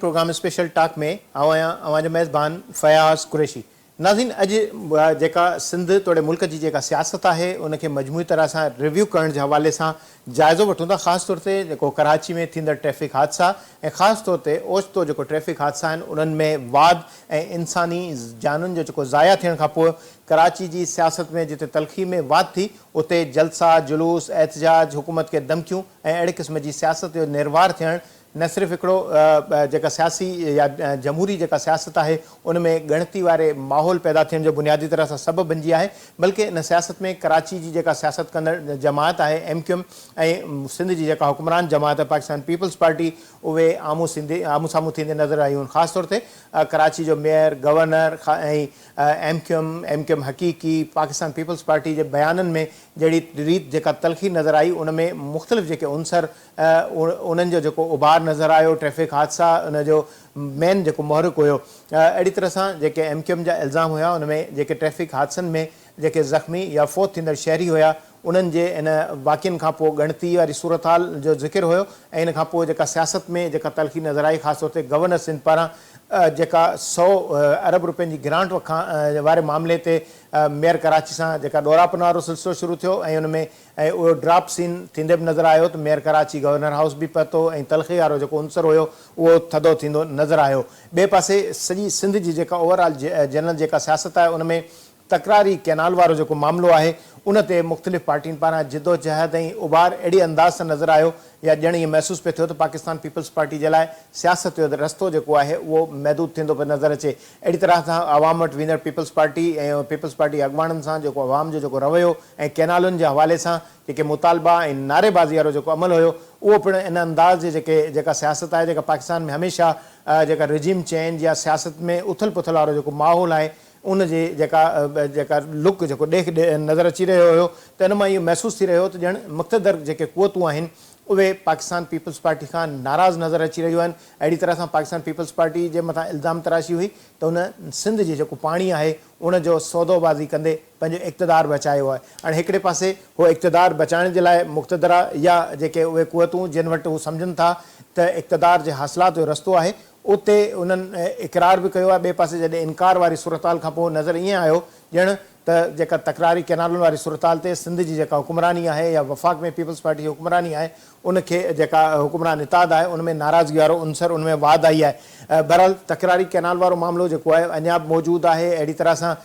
Programme special talk ۾ آئون آهيان اوهان جو ميزبان فياض قريشي. ناظرين اڄ جيڪا سنڌ توڙي ملڪ جي جيڪا سياست آهي ان کي مجموعي طرح سان ريويو ڪرڻ جي حوالي سان جائزو وٺون ٿا خاص طور تي جيڪو ڪراچي ۾ ٿيندڙ ٽريفڪ حادثا ۽ خاص طور تي اوچتو جيڪو ٽريفڪ حادثا آهن انهن ۾ واڌ ۽ انساني جانن جو جيڪو ضايع ٿيڻ کان پوء ڪراچي جي سياست ۾ جتي تلخي ۾ واڌ ٿي اتي جلسا جلوس احتجاج حڪومت کي ڌمڪيون ۽ اهڙي قسم جي سياست جو نروار ٿيڻ نه صرف هڪڙو جيڪا سياسي يا جمهوري جيڪا سياست آهي ان ۾ ڳڻتي واري ماحول پيدا ٿيڻ جو بنيادي طرح سان سبب بنجي آهي بلڪه ان سياست ۾ ڪراچي جي جيڪا سياست ڪندڙ جماعت آهي ايم ڪيو ايم ۽ سنڌ جي جيڪا حڪمران جماعت آهي پاڪستان پيپلز پارٽي اهي آمهون سيندي آمهون سامهون ٿيندي نظر آيون خاص طور تي ڪراچي جو mayor governor ۽ M Q M, M Q M Haqiqi, Pakistan peoples party جي بيانن ۾ جهڙي ريت جيڪا تلخي نظر آئي ان ۾ مختلف جيڪي عنصر انهن جو جيڪو اڀار نظر آيو، ٽريفڪ حادثا ان جو مين جيڪو محرڪ هيو. اهڙي طرح سان جيڪي ايم ڪيو ايم جا الزام هيا ان ۾ جيڪي ٽريفڪ حادثن ۾ جيڪي زخمي يا فوت ٿيندڙ شهري هيا انهن جي ان واقعن کان پوء ڳڻتي واري صورتحال جو ذڪر هيو ۽ ان کان پوء جيڪا سياست ۾ جيڪا تلخي نظر آئي خاص طور تي گورنر سنڌ پاران جيڪا سئو ارب روپين جي گرانٽ واري معاملي تي ميئر ڪراچي سان جيڪا ڏوراپن وارو سلسلو شروع ٿيو ۽ ان ۾ ۽ اهو ڊراپ سين ٿيندي به نظر آيو ته ميئر ڪراچي گورنر هائوس به پهتو ۽ تلخي وارو جيڪو عنصر هيو اهو ٿڌو ٿيندو نظر آيو. ٻئي پاسي سڄي سنڌ جي جيڪا اوور آل جنرل جيڪا سياست آهي ان ۾ تڪراري ڪينال وارو جيڪو معاملو آهي ان تي مختلف پارٽين پاران جدوجهد ۽ اڀار اهڙي انداز سان نظر آيو يا ڄڻ ائين محسوس پئي ٿيو ته پاڪستان پيپلز پارٽي جي لاء سياست جو رستو جيڪو آهي اهو محدود ٿيندو پيو نظر اچي. اهڙي طرح سان عوام وٽ ويندڙ پيپلز پارٽي ۽ پيپلز پارٽي اڳواڻن سان جيڪو عوام جو جيڪو رويو ۽ ڪينالن جي حوالي سان جيڪي مطالبا ۽ نعري بازي وارو جيڪو عمل هيو اهو پڻ ان انداز جي جيڪي جيڪا سياست آهي جيڪا پاڪستان ۾ هميشه جيڪا رجيم چينج يا سياست ۾ اٿل پٿل وارو جيڪو ماحول آهي ان جي جيڪا جيڪا لڪ جيڪو ڏيک نظر اچي رهيو هيو ته ان مان اهو محسوس ٿي رهيو هو ته ڄڻ مقتدر جيڪي قوتون آهن اهي پاڪستان پيپلز پارٽي کان ناراض نظر اچي رهيون آهن. اهڙي طرح سان پاڪستان پيپلز پارٽي جي مٿان الزام تراشي هئي ته ان سنڌ جي جيڪو پاڻي آهي ان جو سودو بازي ڪندي پنهنجو اقتدار بچايو آهي. هاڻي هڪڙي پاسي هو اقتدار بچائڻ جي لاء مقتدره يا جيڪي اهي قوتون جن وٽ هو سمجهن ٿا ته اقتدار جي حاصلات جو رستو آهي اتي انهن اقرار به ڪيو آهي، ٻئي پاسي جڏهن انڪار واري صورتحال کان پوء نظر ائين آيو ڄڻ ته جيڪا تڪراري ڪئنالن واري صورتحال تي سنڌ جي جيڪا حڪمراني آهي يا وفاق ۾ پيپلز پارٽي جي حڪمراني آهي ان کي جيڪا حڪمران اتحاد آهي ان ۾ ناراضگي وارو عنصر ان ۾ واڌ آئي آهي. بهرحال تڪراري ڪئنال وارو معاملو جيڪو آهي اڃا به موجود آهي اهڙي طرح سان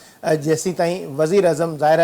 جيسين تائين وزير اعظم ظاهر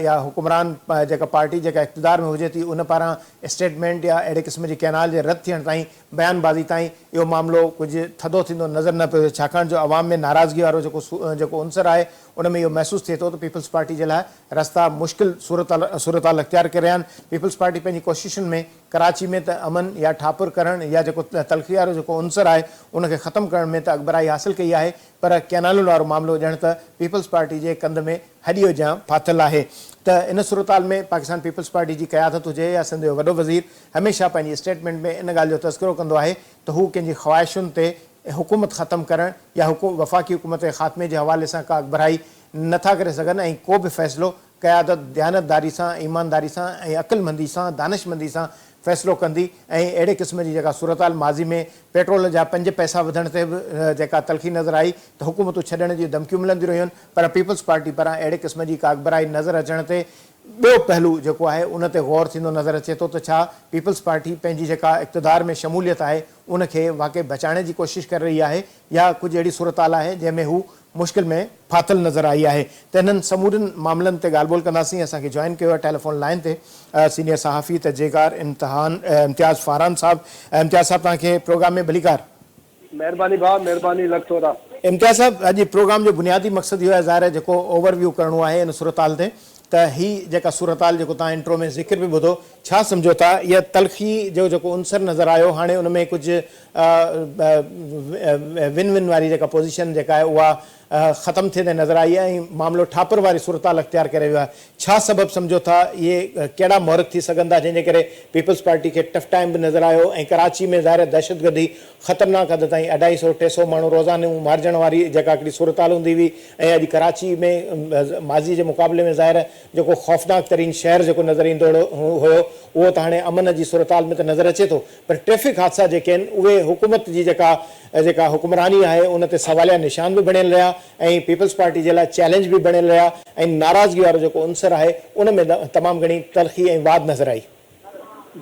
يا حڪمران جيڪا پارٽي جيڪا اقتدار ۾ هجي ٿي ان پاران اسٽيٽمينٽ يا اهڙي قسم جي ڪئنال جي رد ٿيڻ تائين بيان بازي تائين اهو معاملو ڪجهه ٿڌو ٿيندو نظر نه پيو اچي ڇاڪاڻ جو عوام ۾ ناراضگي وارو جيڪو جيڪو عنصر آهي ان ۾ اهو محسوس ٿئي ٿو ته پيپلز پارٽي جي لاء رستا مشڪل صورتحال اختيار ڪري رهيا آهن پيپلز پارٽي پنهنجي ڪوششن ۾ ڪراچي ۾ ته امن يا ٺاپر ڪرڻ يا جيڪو تلخي وارو جيڪو عنصر آهي ان کي ختم ڪرڻ ۾ ته اڳڀرائي حاصل ڪئي آهي پر ڪئنالن وارو معاملو ڄڻ ته پيپلز پارٽي جي ڪنڌ ۾ هڏيء جيان ڦاٿل آهي ته ان صورتحال ۾ پاڪستان پيپلز پارٽي جي قيادت هجي يا سنڌ جو وڏو وزير هميشه پنهنجي اسٽيٽمينٽ ۾ ان ڳالهه جو تذڪرو ڪندو آهي ته هو ڪنهن جي خواهشن تي حڪومت ختم ڪرڻ يا وفاقي حڪومت جي خاتمي جي حوالي سان ڪا اڳڀرائي نه ٿا ڪري سگهن ۽ ڪو به فيصلو قيادت ديانتداري سان، ايمانداري سان ۽ عقلمندي سان، دانشمندي سان فيصلو ڪندي ۽ اهڙي قسم جي جيڪا صورتحال ماضي ۾ پيٽرول جا پنج پئسا وڌڻ تي به جيڪا تلخي نظر آئي ته حڪومتون ڇڏڻ جون ڌمڪيون ملنديون رهيون پر پيپلز پارٽي پاران اهڙي قسم جي ڪا اڳڀرائي نظر اچڻ تي ٻيو پهلو جيڪو آهي ان تي غور ٿيندو نظر اچي ٿو ته ڇا پيپلز پارٽي پنهنجي جيڪا اقتدار ۾ شموليت آهي ان کي واقعي بچائڻ جي ڪوشش ڪري رهي آهي يا ڪجهه اهڙي صورتحال آهي جنهن ۾ هو مشڪل ۾ ڦاٿل نظر آئي آهي ته انهن سمورين معاملن تي ڳالهه ٻولهه ڪنداسين اسان کي جوائن ڪيو آهي ٽيليفون لائين تي سينيئر صحافي تجزيڪار امتحان امتياز فاران صاحب امتياز صاحب توهان کي پروگرام ۾ ڀليڪار. مهرباني ڀاء مهرباني لک ٿورا. امتياز صاحب اڄ پروگرام جو بنيادي مقصد اهو آهي ظاهر آهي جيڪو اوور ويو ڪرڻو آهي ان صورتحال تي ته هي جيڪا صورتحال جيڪو توهان انٽرو ۾ ذڪر به ٻڌو ڇا سمجهو ٿا اها تلخي جو جيڪو عنصر نظر آيو هاڻي ان ۾ ڪجهه ون ون واري جيڪا پوزيشن جيڪا آهي اها ختم ٿيندي نظر آئي آهي ۽ معاملو ٺاپر واري صورتحال اختيار ڪري ويو آهي. ڇا سبب سمجهو ٿا اهي ڪهڙا محرڪ ٿي سگهن ٿا جنهن جي ڪري پيپلز پارٽي کي ٽف ٽائيم به نظر آيو ۽ ڪراچي ۾ ظاهر آهي دهشتگردي خطرناڪ حد تائين اڍائي سئو ٽي سئو ماڻهو روزانو مارجڻ واري جيڪا هڪڙي صورتحال هوندي هئي ۽ اڄ ڪراچي ۾ ماضي جي مقابلي ۾ ظاهر آهي جيڪو خوفناڪ ترين شهر جيڪو نظر ايندو هيو. اهو ته هاڻي امن جي صورتحال ۾ ته نظر اچي ٿو پر ٽريفڪ حادثا جيڪي آهن اهي حڪومت جي جيڪا جيڪا حڪمراني آهي ان تي سواليا نشان به بڻيل رهيا ۽ پيپلز پارٽي جي لاء چئلينج به بڻيل رهيا ۽ ناراضگي وارو جيڪو عنصر آهي ان ۾ تمام گهڻي تلخي ۽ واڌ نظر آئي.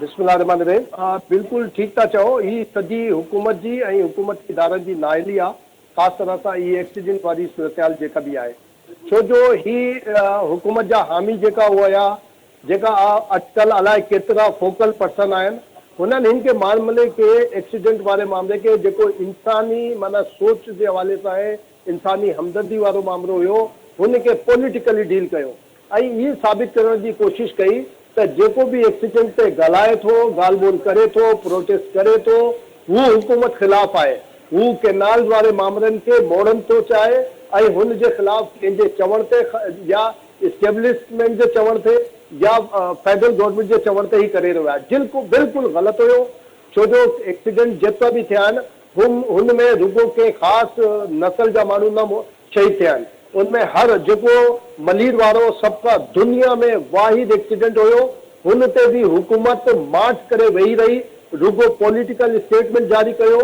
بسم الله الرحمٰن الرحيم بلڪل ٺيڪ ٿا چئو هي سڄي حڪومت جي ۽ حڪومتي ادارن جي نااهلي آ خاص طرح سان هي ايڪسيڊنٽ واري صورتحال جيڪا به آهي ڇو جو هي حڪومت جا حامي جيڪا هيا جيڪا اٽڪل الائي ڪيترا فوڪل پرسن آهن هنن هن کي معاملي کي ايڪسيڊنٽ واري معاملي کي جيڪو انساني معنيٰ سوچ جي حوالي سان آهي انساني همدردي وارو مامرو هيو هن کي پوليٽيڪلي ڊيل ڪيو ۽ هي ثابت ڪرڻ جي ڪوشش ڪئي ته جيڪو به ايڪسيڊنٽ تي ڳالهائي ٿو، ڳالهه ٻولهه ڪري ٿو، پروٽيسٽ ڪري ٿو، هو حڪومت خلاف آهي، هو ڪئنالز واري مامرن کي موڙڻ ٿو چاهي ۽ هن جي خلاف ڪنهن جي چوڻ تي يا اسٽيبلشمينٽ جي چوڻ تي يا فيڊرل گورنمينٽ جي چوڻ تي هي ڪري رهيو آهي، جلڪو بلڪل غلط هيو، ڇو جو ايڪسيڊنٽ جيترا به ٿيا آهن هم هن ۾ رڳو ڪنهن خاص نسل جا ماڻهو نه شهيد ٿيا آهن ان ۾ هر جيڪو ملير وارو سڀ کان دنيا ۾ واحد ايڪسيڊنٽ هيو هن تي به حڪومت ماٺ ڪري ويهي رهي رڳو پوليٽيڪل اسٽيٽمينٽ جاري ڪيو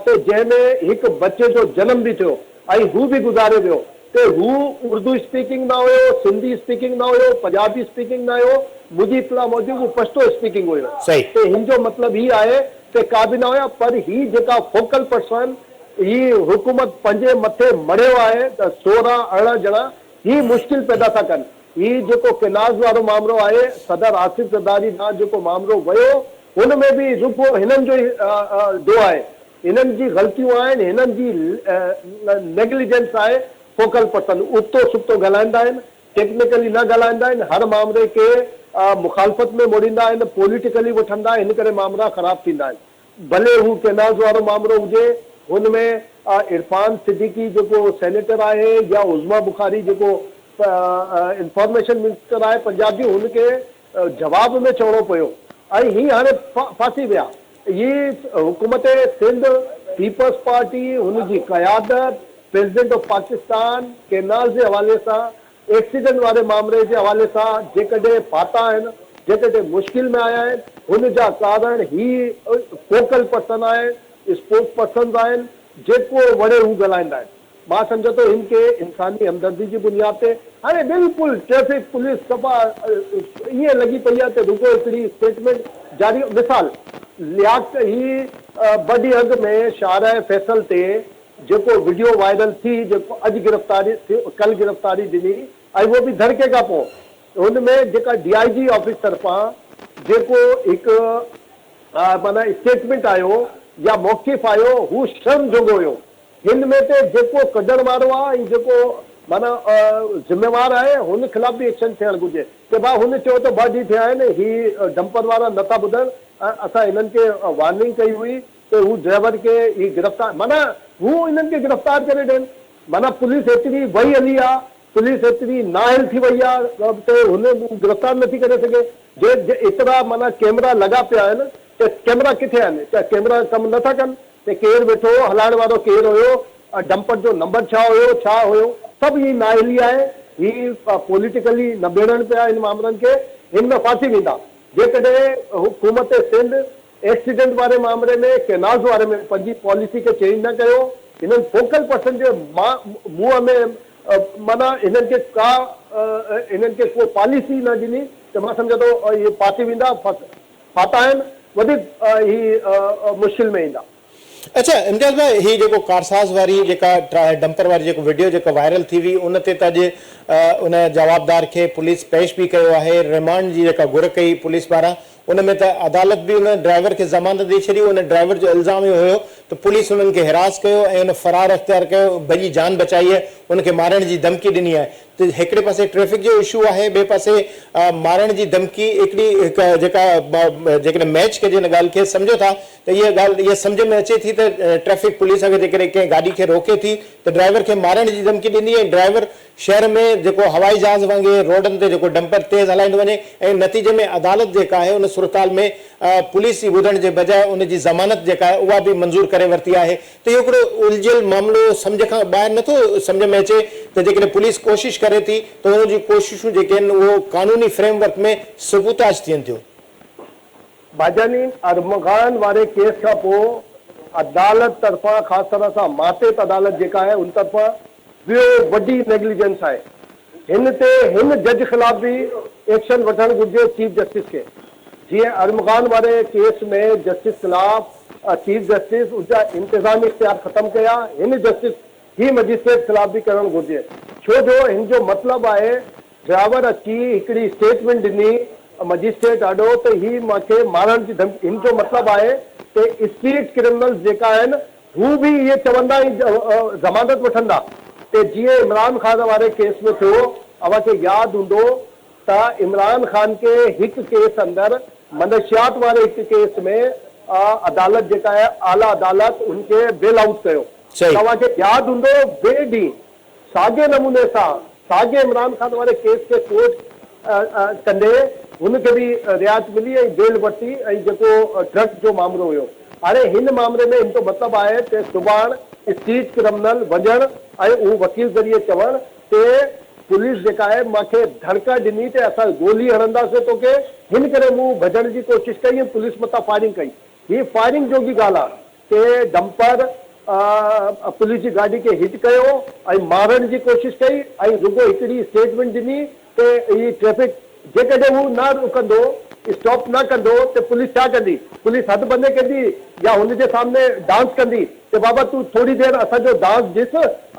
ته جنهن ۾ هڪ بچي جو جنم به ٿيو ۽ هو به گذاري ويو ته هو اردو اسپيڪنگ نه هيو سنڌي اسپيڪنگ نه هيو پنجابي اسپيڪنگ نه هيو منهنجي اطلاع موجب هو پشتو اسپيڪنگ هيو ته هن جو مطلب هي آهي ته ڪا به نه هيا پر هي جيڪا فوڪل پرسن هي حڪومت پنهنجي مٿي مڙهيو آهي ته 16 18 ڄڻا هي مشڪل پيدا ٿا ڪن. هي جيڪو ڪينالز وارو مامرو آهي صدر آصف زرداري ڏانهن جيڪو مامرو ويو هن ۾ به رڳو هنن جو ئي ڏوهه آهي. هنن جي غلطيون آهن هنن جي نيگليجنس آهي فوڪل پرسن ابتو سبتو ڳالهائيندا آهن ٽيڪنيڪلي نه ڳالهائيندا آهن هر مامري کي مخالفت ۾ موڙيندا آهن پوليٽيڪلي وٺندا آهن ان ڪري مامرا خراب ٿيندا آهن. ڀلي هو ڪينالز وارو مامرو هجي، هن ۾ عرفان صديقي جيڪو سينيٽر آهي يا عظميٰ بخاري جيڪو انفارميشن منسٽر آهي پنجاب جي هن کي جواب ۾ چوڻو پيو ۽ هي هاڻي ڦاسي ويا. هي حڪومت سنڌ، پيپلز پارٽي، هن جي قيادت، پريزيڊنٽ آف پاڪستان ڪينالز جي حوالي سان ايڪسيڊنٽ واري مامري جي حوالي سان جيڪڏهن ڦاتا آهن، جيڪڏهن مشڪل ۾ آيا آهن، هن جا ڪارڻ هي فوڪل پرسن آهن، اسپوڪس پرسنز آهن، جيڪو وڙي هو ڳالهائيندا آهن. مان سمجهان ٿو هن کي انساني همدردي جي بنياد تي هاڻي بلڪل ٽريفڪ پوليس صفا ائين لڳي پئي آهي ته رڳو هڪڙي اسٽيٽمينٽ جاري مثال لياقت هي ٻه ڏينهن اڳ ۾ شاهراهه فيصل تي جيڪو وڊيو وائرل ٿي جيڪو اڄ گرفتاري ٿي ڪل گرفتاري ڏني ۽ اهو به ڌڙڪي کان پوء ان ۾ جيڪا ڊي I جي آفيس طرفان جيڪو هڪ معنيٰ اسٽيٽمينٽ آيو يا موقف آيو هو شرم جوڳو هيو هن ۾ ته جيڪو ڪڍڻ وارو آ ۽ جيڪو معنيٰ ذميوار آهي هن خلاف به ايڪشن ٿيڻ گهرجي ته ڀاء هن چيو ته ٻه ڏينهن ٿيا آهن هي ڊمپر وارا نٿا ٻڌن ۽ اسان هنن کي وارننگ ڪئي هئي ته هو ڊرائيور کي هي گرفتار معنيٰ هو انهن کي گرفتار ڪري ڏين معنيٰ پوليس ايتري وئي هلي آ پوليس ايتري نااهل ٿي وئي آ ته هن هو گرفتار نٿي ڪري سگهي جي جي ايترا معنيٰ ڪيمرا لڳا پيا آهن ته ڪيمرا ڪٿي آهن ڇا ڪيمرا ڪم نٿا ڪن ته ڪير ويٺو هو هلائڻ وارو ڪير هيو ڊمپر جو نمبر ڇا هيو ڇا هيو سڀ هي نااهلي آهي هي پوليٽيڪلي نبيڙن پيا هن مامرن کي هن ۾ ڦاسي ويندا جيڪڏهن حڪومت سنڌ ايڪسيڊنٽ واري مامري ۾ ڪينالز واري ۾ پنهنجي پاليسي کي چينج نه ڪيو، هنن فوڪل پرسن جي منهن ۾ معنيٰ هنن کي ڪا هنن کي ڪو پاليسي نه ڏني ته مان سمجهان ٿو اهي ڦاسي ويندا، ڦاتا آهن وڌيڪ هي مشڪل ۾ ايندا. اڇا امتياز ڀاء هي جيڪو ڪارساز واري جيڪا ڊمپر واري جيڪو وڊيو جيڪا وائرل ٿي هئي ان تي ته اڄ ان جوابدار کي پوليس پيش به ڪيو آهي ريمانڊ جي جيڪا گهر ڪئي پوليس پاران ان ۾ ته عدالت به ان ڊرائيور کي ضمانت ڏئي ڇڏي ان ڊرائيور جو الزام اهو هيو ته پوليس انهن کي هراس ڪيو ۽ ان فرار اختيار ڪيو ڀڄي جان بچائي آهي ان کي مارڻ جي ڌمڪي ڏني آهي ته هڪڙي پاسي ٽريفڪ جو اشو آهي ٻئي پاسي مارڻ جي ڌمڪي هڪڙي هڪ جيڪا جيڪڏهن ميچ ڪجي ان ڳالهه کي سمجهو ٿا ته اها ڳالهه اها سمجهه ۾ اچي ٿي ته ٽريفڪ پوليس اگر جيڪڏهن ڪنهن گاڏي کي روڪي ٿي ته ڊرائيور کي مارڻ جي ڌمڪي ڏيندي ۽ ڊرائيور شهر ۾ جيڪو هوائي جهاز وانگي روڊن تي جيڪو ڊمپر تيز هلائيندو وڃي ۽ نتيجي ۾ عدالت جيڪا آهي ان صورتحال ۾ پوليس جي ٻڌڻ جي بجاء ان جي ضمانت جيڪا آهي اها به منظور ڪري ورتي آهي ته اهو هڪڙو الجهيل معاملو سمجهه کان ٻاهر نٿو سمجهه ۾ اچي ته جيڪڏهن پوليس ڪوشش ڪري ٿي ته ان جون ڪوششون جيڪي آهن اهو قانوني فريم ورڪ ۾ سبوتاج ٿين ٿيون. ڀاجاني ارمغان واري ڪيس کان پوء عدالت طرفان خاص طرح سان ماتحت عدالت جيڪا آهي ان طرفان ٻيو وڏي نيگليجنس آهي هن تي هن جج خلاف به ايڪشن وٺڻ گهرجي چيف جسٽس کي جيئن ارمغان واري ڪيس ۾ جسٽس خلاف چيف جسٽس ان جا انتظامي اختيار ختم ڪيا هن جسٽس هي مئجسٽريٽ خلاف به ڪرڻ گهرجي ڇو جو هن جو مطلب آهي ڊرائيور اچي هڪڙي اسٽيٽمينٽ ڏني مئجسٽريٽ آڏو ته هي مان کي مارڻ جي ڌمڪي هن جو مطلب آهي ته اسٽريٽ ڪرمنلز جيڪا آهن هو به اهي چوندا ۽ ضمانت وٺندا ته جيئن عمران خان واري ڪيس ۾ ٿيو اوهان کي ياد هوندو ته عمران خان کي هڪ ڪيس اندر منشيات واري هڪ ڪيس ۾ عدالت جيڪا آهي اعليٰ عدالت هن کي بيل آئوٽ ڪيو توهان کي ياد هوندو ٻئي ڏينهن ساڳئي نموني سان ساڳئي عمران خان واري ڪيس کي ڪورٽ ڪندي هن کي به رعايت ملي ۽ بيل ورتي ۽ جيڪو ڊرگ جو مامرو هيو هاڻي هن مامري ۾ هن جو مطلب آهي ته سڀاڻ اسٽريٽ ڪرمنل وڃڻ ۽ اهو وڪيل ذريعي چوڻ ته پوليس جيڪا آهي مان کي ڌڙڪا ڏني ته اسان گولي هڻنداسين توکي هن ڪري مون ڀڄڻ جي ڪوشش ڪئي ۽ پوليس مٿان فائرنگ ڪئي هي فائرنگ جوڳي ڳالهه آهي تي ڊمپر پوليس جي گاڏي کي هٽ ڪيو ۽ مارڻ جي ڪوشش ڪئي ۽ رڳو هڪڙي اسٽيٽمينٽ ڏني ته هي ٽريفڪ جيڪڏهن هو نه رڪندو اسٽاپ نه ڪندو ته پوليس ڇا ڪندي پوليس حد بندي ڪندي يا هن جي سامني ڊانس ڪندي ته بابا تون ٿوري دير اسان جو ڊانس ڏس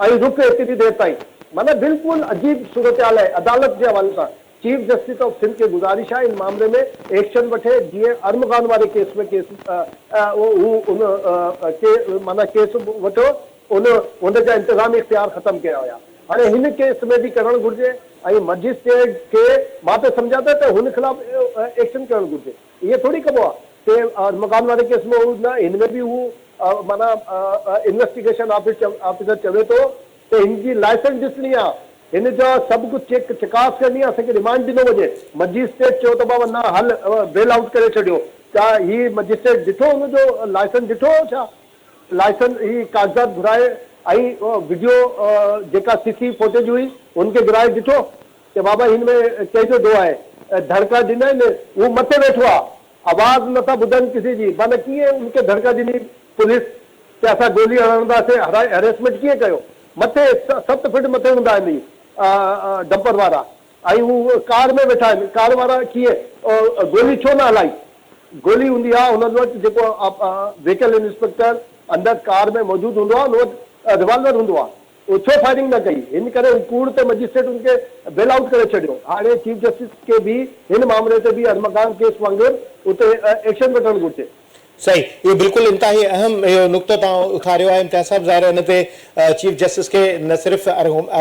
۽ رڪ ايتري دير تائين معنيٰ بلڪل عجيب صورتحال آهي عدالت جي حوالي سان چيف جسٽس آف سنڌ کي گذارش آهي ان مامري ۾ ايڪشن وٺي جيئن ارمغان واري ڪيس ۾ ڪيس هو ان کي معنيٰ ڪيس وٺو ان ان جا انتظامي اختيار ختم ڪيا ويا هاڻي هن ڪيس ۾ به ڪرڻ گهرجي ۽ مئجسٽريٽ کي مان ته سمجهان ٿو ته هن خلاف ايڪشن ڪرڻ گهرجي ائين ٿوري ڪبو آهي ته ارمغان واري ڪيس ۾ هو نه هن ۾ به هو معنيٰ انويسٽيگيشن آفيسر چوي ٿو ته هن جي لائسنس ڏسڻي آ، هن جا سڀ ڪجهه چيڪ چڪاس ڪرڻي آ، اسان کي ريمانڊ ڏنو وڃي. مئجسٽريٽ چيو ته بابا نه هل بيل آئوٽ ڪري ڇڏيو. ڇا هي مئجسٽريٽ ڏٺو هن جو لائسنس ڏٺو هو ڇا؟ لائسنس هي ڪاغذات گهرائي ۽ وڊيو جيڪا سي سي فوٽيج هئي هن کي گهرائي ڏٺو ته بابا هن ۾ ڪنهن جو ڏوهه آهي؟ ڌڙڪا ڏنا آهن هو مٿي ويٺو آ آواز نٿا ٻڌن ڪسي جي معنيٰ ڪيئن ان کي ڌڙڪا ڏني پوليس ته اسان گولي هڻنداسين هريسمينٽ ڪيئن ڪيو مٿي ست فٽ مٿي هوندا آهن هي ڊمپر وارا ۽ هو ڪار ۾ ويٺا آهن ڪار وارا ڪيئن گولي ڇو نه هلائي گولي هوندي آهي هنن وٽ جيڪو وهيڪل انسپيڪٽر اندر ڪار ۾ موجود هوندو آهي ان وٽ ريوالور هوندو آهي اهو ڇو فائرنگ نه ڪئي؟ هن ڪري هو ڪوڙ تي مئجسٽريٽ ان کي بيل آئوٽ ڪري ڇڏيو. هاڻي چيف جسٽس کي به هن مامري تي به ارمغان ڪيس وانگر اتي ايڪشن وٺڻ گهرجي. صحيح اهو بلڪل انتهائي اهم اهو نقطو توهان اٿاريو آهي امتياز صاحب ظاهر ان تي چيف جسٽس کي نه صرف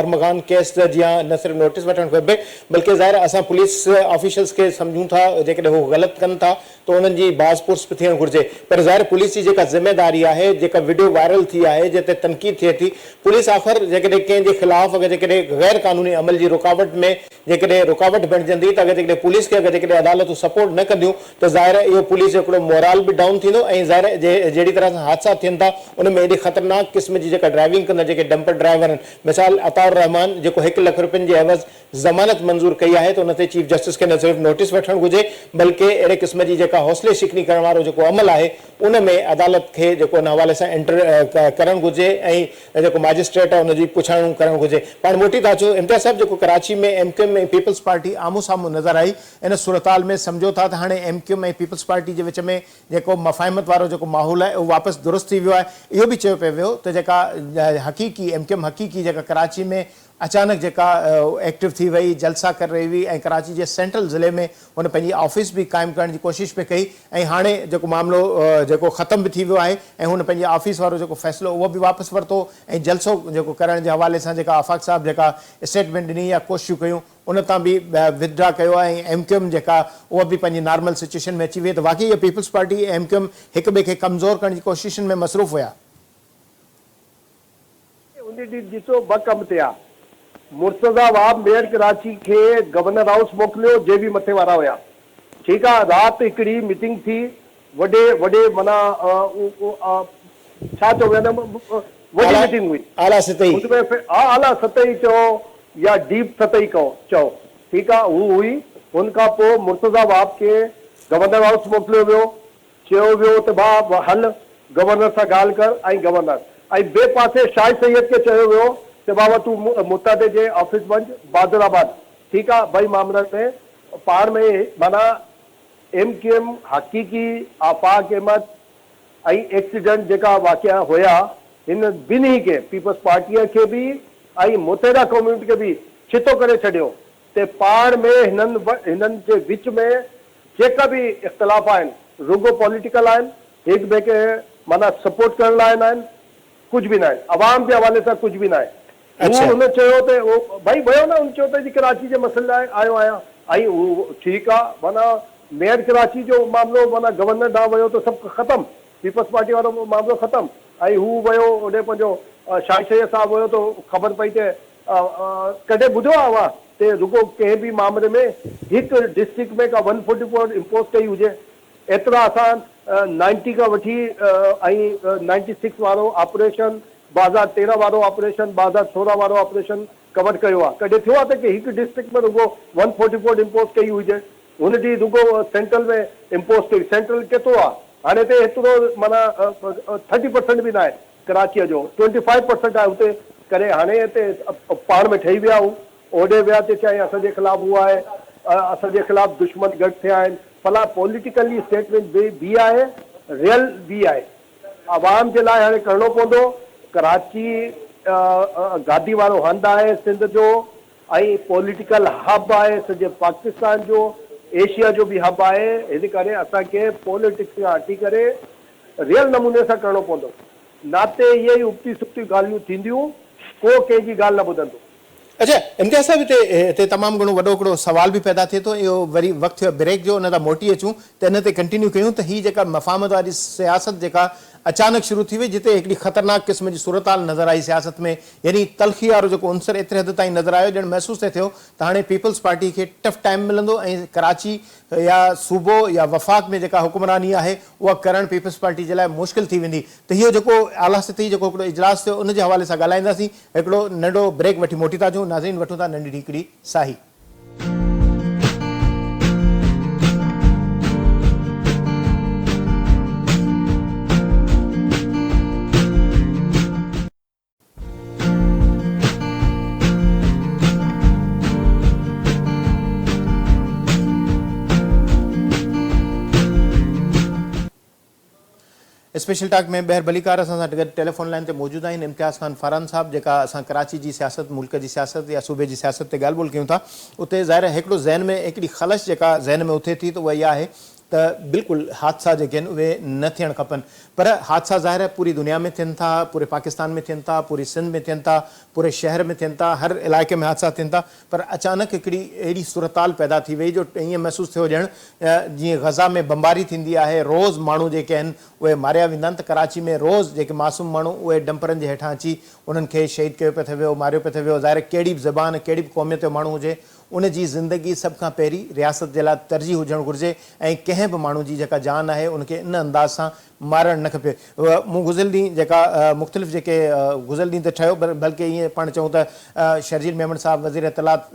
ارمغان ڪيس جيان نه صرف نوٽيس وٺڻ کپي بلڪه ظاهر اسان پوليس آفيشلز کي سمجهون ٿا جيڪڏهن هو غلط ڪن ٿا ته انهن جي باز پرس به ٿيڻ گهرجي پر ظاهر پوليس جي جيڪا ذميواري آهي جيڪا وڊيو وائرل ٿي آهي جنهن تي تنقيد ٿئي ٿي پوليس آخر جيڪڏهن ڪنهن جي خلاف اگر جيڪڏهن غير قانوني عمل جي رڪاوٽ ۾ جيڪڏهن رڪاوٽ بڻجندي ته اگر جيڪڏهن پوليس کي اگر جيڪڏهن عدالتون سپورٽ نه ڪنديون ته ظاهر اهو پوليس جو هڪڙو مورال به ڊائون ٿيندو ۽ ظاهر جهڙي طرح سان حادثا ٿين ٿا ان ۾ ايڏي خطرناڪ قسم جي جيڪا ڊرائيونگ ڪندڙ جيڪي ڊمپر ڊرائيور آهن مثال عطاء الرحمان جيڪو هڪ لک روپين جي عيوض ضمانت منظور ڪئي آهي ته ان تي چيف جسٽس کي نه صرف نوٽيس وٺڻ گهرجي بلڪه اهڙي قسم جي جيڪا حوصلي شڪني ڪرڻ وارو جيڪو عمل آهي ان ۾ عدالت کي جيڪو ان حوالي سان انٽر ڪرڻ گهرجي ۽ جيڪو ماجسٽريٽ آهي ان جي پڇاڻو ڪرڻ گهرجي. پاڻ موٽي ٿا اچون امتياز صاحب جيڪو Karachi ۾ M Q M ۽ peoples party آمهون سامهون نظر آئي ان صورتحال ۾ سمجهو ٿا ته هاڻي M Q M ۽ peoples party جي وچ ۾ جيڪو مفاهمت وارو جيڪو ماحول آهي اهو واپس درست ٿي ويو آهي اهو به چيو پئي ويو ته جيڪا حقيقي ايم ڪيو ايم حقيقي جيڪا ڪراچي ۾ اچانڪ جيڪا ايڪٽو ٿي وئي، جلسا ڪري رهي هئي ۽ ڪراچي جي سينٽرل ضلعي ۾ هن پنهنجي آفيس به قائم ڪرڻ جي ڪوشش پئي ڪئي ۽ هاڻي جيڪو معاملو جيڪو ختم به ٿي ويو آهي ۽ هن پنهنجي آفيس وارو جيڪو فيصلو اهو به واپس ورتو ۽ جلسو جيڪو ڪرڻ جي حوالي سان جيڪا آفاق صاحب جيڪا اسٽيٽمينٽ ڏني يا ڪوششون ڪيون ان تان به ودڊرا ڪيو آهي ۽ ايم ڪيو ايم جيڪا اها به پنهنجي نارمل سچويشن ۾ اچي وئي ته واقعي اها peoples party ۽ M Q M هڪ ٻئي کي ڪمزور ڪرڻ جي ڪوششن ۾ مصروف هيا. ان ڏينهن ڏسو ٻه ڪم ٿيا. مرتضيٰ وهاب ميئر ڪراچي کي گورنر هائوس موڪليو جي به مٿي وارا هيا. ٺيڪ آ رات هڪڙي ميٽنگ ٿي وڏي وڏي معنيٰ ڇا چئو يعني وڏي ميٽنگ هئي. اعليٰ سطحي. ان ۾ ها اعليٰ سطحي چئو يا ڊيپ سطحي چئو ٺيڪ آ هو هئي ان کان پوء مرتضيٰ وهاب کي. گورنر هائوس موڪليو ويو، چيو ويو ته ڀاء هل گورنر سان ڳالهه ڪر ۽ گورنر ۽ ٻئي پاسي شاهه سيد کي چيو ويو ته بابا تون متحده جي آفيس وڃ بهادر آباد ٺيڪ آ ٻئي مامرن ۾ پاڻ ۾ معنيٰ ايم ڪيو ايم حقيقي آفاق احمد ۽ ايڪسيڊنٽ جيڪا واقعا هيا هن ٻنهي کي پيپلز پارٽيء کي به ۽ متحده ڪميونٽي کي به ڇتو ڪري ڇڏيو ته پاڻ ۾ هنن هنن جي وچ ۾ جيڪا به اختلاف آهن رڳو پوليٽيڪل آهن هڪ ٻئي کي معنيٰ سپورٽ ڪرڻ لاء ناهن ڪجهه به ناهن عوام جي حوالي سان ڪجهه به ناهي هو هن چيو ته هو ڀئي ويو نه هن چيو ته جي ڪراچي جي مسئلي لاء آيو آهيان ۽ هو ٺيڪ آ معنيٰ ميئر ڪراچي جو معاملو معنيٰ گورنر ڏانهن ويو ته سڀ ختم پيپلز پارٽي وارو معاملو ختم ۽ هو ويو اوڏي پنهنجو شاهي سيد صاحب ويو ته خبر پئي ته ڪڏهن ٻڌو آ اوهان ته رڳو ڪنهن به مامري ۾ هڪ ڊسٽرڪٽ ۾ ڪا ون فورٽي فور امپوز ڪئي هجي؟ ايترا اسان نائنٽي کان وٺي ۽ نائنٽي سڪس وارو آپريشن، 2013 وارو آپريشن، 2016 وارو آپريشن ڪور ڪيو آ. ڪڏهن ٿيو آ ته ڪي هڪ ڊسٽرڪٽ ۾ رڳو ون فورٽي فور امپوز ڪئي هجي؟ هن ڏينهن رڳو سينٽرل ۾ امپوز ڪئي. سينٽرل ڪيترو آ؟ هاڻي ته ايترو معنيٰ ٿرٽي پرسنٽ به ناهي. ڪراچيء جو ٽوئنٽي فائيو پرسنٽ آهي اتي ڪري هاڻي هتي پاڻ ۾ ٺهي ويا هو اوڏي ويا تي چيائين اسان جي خلاف هو آهي اسان جي خلاف دشمن گڏ ٿيا آهن فلاں پوليٽيڪلي اسٽيٽمينٽ به به آهي ريئل به آهي عوام جي لاء هاڻي ڪرڻو پوندو ڪراچي گادي وارو هنڌ آهي سنڌ جو ۽ پوليٽيڪل هب آهي سڄي پاڪستان جو ايشيا جو به هب آهي هن ڪري اسان کي پوليٽڪس کان هٽي ڪري ريئل نموني سان ڪرڻو پوندو. ناتي اهي ئي ابتي سبتيون ڳالهيون ٿينديون، ڪو ڪنهن جي ڳالهه نه ٻڌندو. اڇا امتياز صاحب هتي هتي تمام گهڻو وڏو هڪڙو سوال به پيدا ٿئي ٿو اهو وري وقت ٿيو آهي بريڪ جو ان تان موٽي اچون ته ان تي ڪنٽينيو ڪيون ته هي جيڪا مفاهمت واري سياست جيڪا اچانڪ شروع ٿي وئي جتي هڪڙي خطرناڪ قسم جي صورتحال نظر آئي سياست ۾ يعني تلخي وارو جيڪو عنصر ايتري حد تائين نظر آيو ڄڻ محسوس ٿي ٿيو ته هاڻي پيپلز پارٽي کي ٽف ٽائيم ملندو ۽ ڪراچي يا صوبو يا وفاق ۾ جيڪا حڪمراني آهي اها ڪرڻ پيپلز پارٽي جي لاء مشڪل ٿي ويندي ته اهو جيڪو اعليٰ سطحي جيڪو هڪڙو اجلاس ٿيو ان جي حوالي سان ڳالهائينداسين هڪڙو ننڍو بريڪ وٺي موٽي ٿا اچون ناظرين وٺون ٿا ننڍڙي هڪڙي ساهي. اسپيشل ٽاڪ ۾ ٻيهر ڀليڪار اسان سان گڏ ٽيليفون لائين تي موجود آهن امتياز خان فاران صاحب جيڪا اسان ڪراچي جي سياست ملڪ جي سياست يا صوبي جي سياست تي ڳالهه ٻولهه ڪيون ٿا اتي ظاهر آهي هڪڙو ذهن ۾ هڪڙي خلش جيڪا ذهن ۾ اٿي ٿي ته اها اها آهي ته بلڪل حادثا جيڪي آهن اهي نه ٿيڻ کپن پر حادثا ظاهر آهي پوري دنيا ۾ ٿين ٿا، پوري پاڪستان ۾ ٿين ٿا، پوري سنڌ ۾ ٿين ٿا، پوري شهر ۾ ٿين ٿا، هر علائقي ۾ حادثا ٿين ٿا پر اچانڪ هڪڙي اهڙي صورتحال پيدا ٿي وئي جو ائين محسوس ٿيو ڄڻ جيئن غزه ۾ بمباري ٿيندي آهي روز ماڻهو جيڪي آهن اهي ماريا ويندا آهن ته ڪراچي ۾ روز جيڪي معصوم ماڻهو اهي ڊمپرن جي هيٺان اچي انهن کي شهيد ڪيو پئي ٿي ويو ماريو پئي ٿي ويو ظاهر آهي ڪهڙي به زبان ڪهڙي به قوميت جو ماڻهو هجي ان جي زندگي سڀ کان پهرين رياست جي لاء ترجيح هجڻ گهرجي ۽ ڪنهن به ماڻهو جي جيڪا جان آهي ان کي ان انداز سان مارڻ نه کپي. مون گذريل ڏينهن جيڪا مختلف جيڪي گذريل ڏينهن ته ٺهيو بلڪه ائين پاڻ چئون ته شرجيل ميمڻ صاحب وزير اطلاعات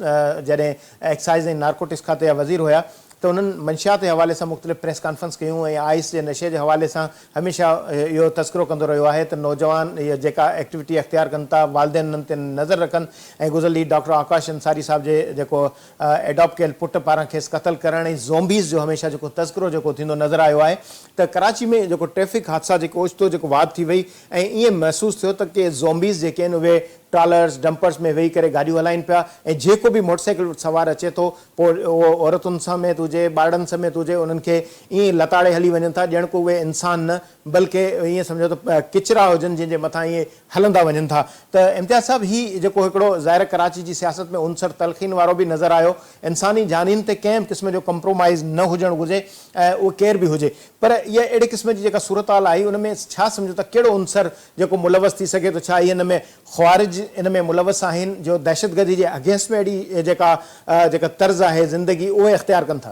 جڏهن ايڪسائيز ۽ نارڪوٽڪس کاتي جا وزير هيا ته انهن منشيات جي حوالي سان مختلف پريس ڪانفرنس ڪيون ۽ آئس جي نشي جي حوالي سان هميشه اهو تذڪرو ڪندو رهيو آهي ته نوجوان جيڪا ايڪٽيوٽي اختيار ڪن ٿا والدين انهن تي نظر رکن ۽ گذريل ڏينهن ڊاڪٽر آڪاش انصاري صاحب جي جيڪو ايڊاپٽ ڪيل پٽ پاران کيس قتل ڪرڻ ۽ زومبيز جو هميشه جيڪو تذڪرو جيڪو ٿيندو نظر آيو آهي ته ڪراچي ۾ جيڪو ٽريفڪ حادثا جيڪو اوچتو جيڪو واڌ ٿي وئي ۽ ائين محسوس ٿيو ته ڪي زومبيز جيڪي آهن اهي ٽرالرز ڊمپرز ۾ ويهي ڪري گاڏيون هلائين پيا ۽ جيڪو به موٽر سائيڪل سوار اچي ٿو پوء اهو عورتن سميت هجي ٻارڙن سميت هجي انهن کي ائين لتاڙي هلي وڃن ٿا ڄڻ ڪو اهي انسان نه بلڪه ائين سمجهو ته ڪچرا هجن جن جي مٿان ائين هلندا وڃن ٿا ته امتياز صاحب هي جيڪو هڪڙو ظاهر ڪراچي جي سياست ۾ عنصر تلخين وارو به نظر آيو انساني جانين تي ڪنهن به قسم جو ڪمپرومائيز نه هجڻ گهرجي ۽ اهو ڪير به هجي پر اها اهڙي قسم جي جيڪا صورتحال آئي ان ۾ ڇا سمجهو ٿا ڪهڙو عنصر جيڪو ملوث ٿي سگهي ٿو ڇا هي ان ۾ خوارج ان ۾ ملوث آهن جو دهشتگردي جي اگينسٽ ۾ اهڙي جيڪا جيڪا طرز آهي زندگي اهي اختيار ڪن ٿا.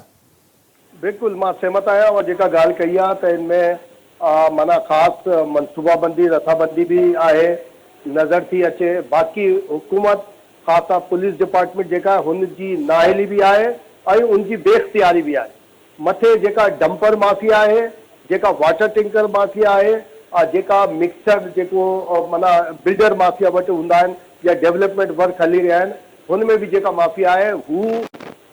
بلڪل مان سهمت آهيان اوهان جيڪا ڳالهه ڪئي آهي ته ان ۾ معنيٰ خاص منصوبابندي رٿابندي به آهي نظر ٿي اچي باقي حڪومت خاص طور پوليس ڊپارٽمينٽ جيڪا آهي هن جي نااهلي به آهي ۽ ان جي بي اختياري به آهي. مٿي جيڪا ڊمپر مافيا آهي، جيڪا واٽر ٽينڪر مافيا آهي، جيڪا مڪسر جيڪو معنيٰ بلڊر مافيا وٽ هوندا آهن يا ڊولپمينٽ ورڪ هلي رهيا آهن هن ۾ به جيڪا مافيا آهي هو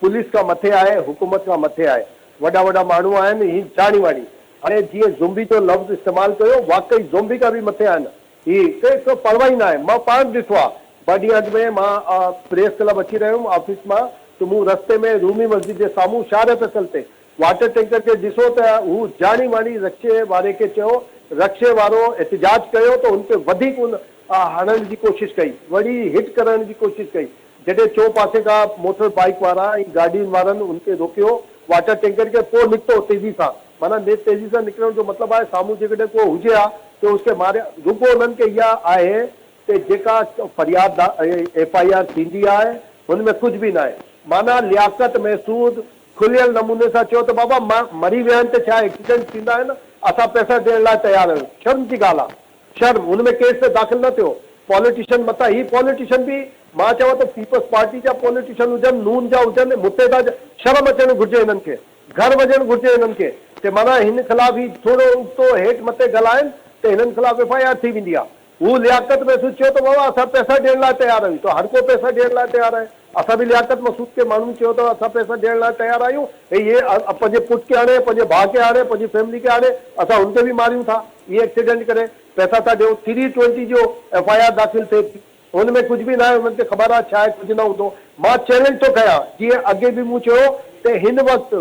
پوليس کان مٿي آهي، حڪومت کان مٿي آهي. وڏا وڏا ماڻهو آهن هي ڄاڻي واڻي هاڻي جيئن زومبي جو لفظ استعمال ڪيو واقعي زومبي کان به مٿي آهن هي ڪنهن کي پرواهه ئي ناهي مان پاڻ ڏٺو آهي ٻه ڏينهن اڳ ۾ مان پريس ڪلب اچي رهيو هيم آفيس مان ته مون رستي ۾ رومي مسجد جي سامهون شارع فيصل تي واٽر ٽينڪر کي ڏسو ته هو ڄاڻي واڻي رڪشي واري کي چيو رڪشي وارو احتجاج ڪيو ته هن کي وڌيڪ ان هڻڻ جي ڪوشش ڪئي وري هٽ ڪرڻ جي ڪوشش ڪئي جڏهن چو پاسي کان موٽر بائيڪ وارا ۽ گاڏين وارن ان کي روڪيو، واٽر ٽينڪر کي پوء نڪتو تيزي سان، معنيٰ نيٺ تيزي سان نڪرڻ جو مطلب آهي سامهون جيڪڏهن ڪو هجي ها ته اس کي ماري ها، رڳو انهن کي اها آهي ته جيڪا فرياد ايف I R ٿيندي آهي هن ۾ ڪجهه به ناهي، معنيٰ لياقت محسود کليل نموني سان چيو ته بابا مري ويا آهن ته ڇا ايڪسيڊنٽ ٿيندا آهن، اسان پئسا ڏيڻ لاء تيار آهيون، شرم جي ڳالهه آهي. شرم هن ۾ ڪيس ته داخل نه ٿيو پاليٽيشن مٿان هي پاليٽيشن به مان چوان ٿو پيپلز پارٽي جا پاليٽيشن هجن نون جا هجن متحده جا شرم اچڻ گهرجي هنن کي گهر وڃڻ گهرجي هنن کي ته معنيٰ هن خلاف هي ٿورو ابتو هيٺ مٿي ڳالهائن ته هنن خلاف ايف I R ٿي ويندي آ هو لياقت محسود چيو ته بابا اسان پئسا ڏيڻ لاء تيار آهيون ته هر ڪو پئسا ڏيڻ لاء تيار آهي اسان به لياقت مسعود کي ماڻهن چيو ته اسان پئسا ڏيڻ لاء تيار آهيون هي پنهنجي پٽ کي آڻي پنهنجي ڀاء کي آڻي پنهنجي فيملي کي آڻي اسان هن کي به ماريون ٿا اهي ايڪسيڊنٽ ڪري پئسا ٿا ڏيون ٿري ٽوئنٽي جو ايف I R داخل ٿئي ٿي هن ۾ ڪجهه به ناهي انهن کي خبر آهي ڇا آهي ڪجهه نه هوندو مان چئلينج ٿو ڪيان جيئن اڳي به مون چيو ته هن وقت